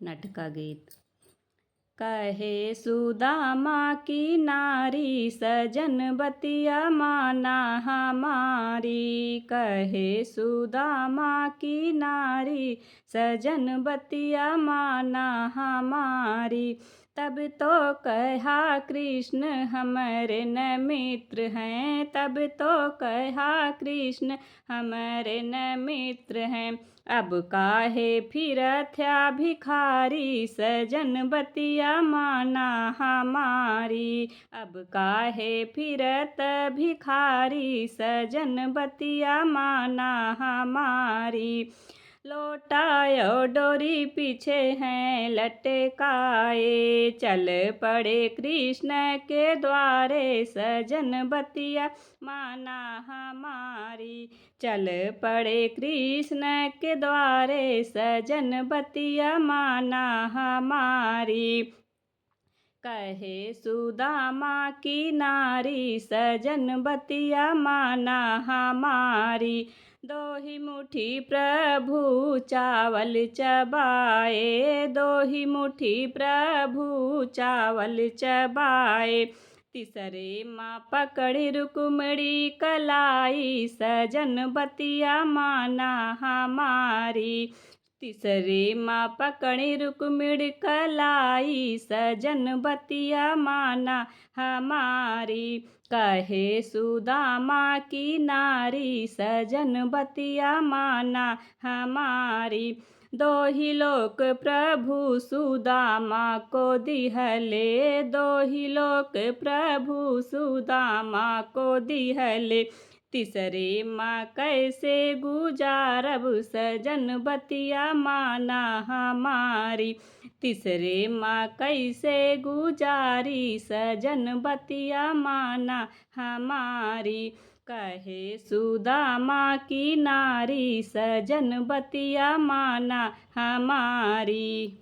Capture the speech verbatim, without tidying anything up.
नटका गीत। कहे सुदामा की नारी सजन बतिया माना हमारी, कहे सुदामा की नारी सजन बतिया माना हमारी। तब तो कहा कृष्ण हमरे न मित्र हैं, तब तो कहा कृष्ण हमरे न मित्र हैं। अब काहे फिरथ्या भिखारी सजन बतिया माना हमारी, अब काहे फिरत भिखारी सजन बतिया माना हमारी। लोटा और डोरी पीछे हैं लटकाए, चल पड़े कृष्ण के द्वारे सजन बतिया माना हमारी। चल पड़े कृष्ण के द्वारे सजन बतिया माना हमारी। कहे सुदामा की नारी सजन बतिया माना हमारी। दो ही मुट्ठी प्रभु चावल चबाए, दो ही मुट्ठी प्रभु चावल चबाए। तीसरे मा पकड़ी रुक्मिणी कलाई सजन बतिया माना हमारी। तीसरे मा पकड़ी रुक्मिणी कलाई सजन बतिया माना हमारी। कहे सुदामा की नारी सजन बतिया माना हमारी। दो ही लोक प्रभु सुदामा को दिहले, दो ही लोक प्रभु सुदामा को दिहले। तीसरे मा कैसे गुजारब सजन बतिया माना हमारी। तीसरे मा कैसे गुजारी सजन बतिया माना हमारी। कहे सुदामा की नारी सजन बतिया माना हमारी।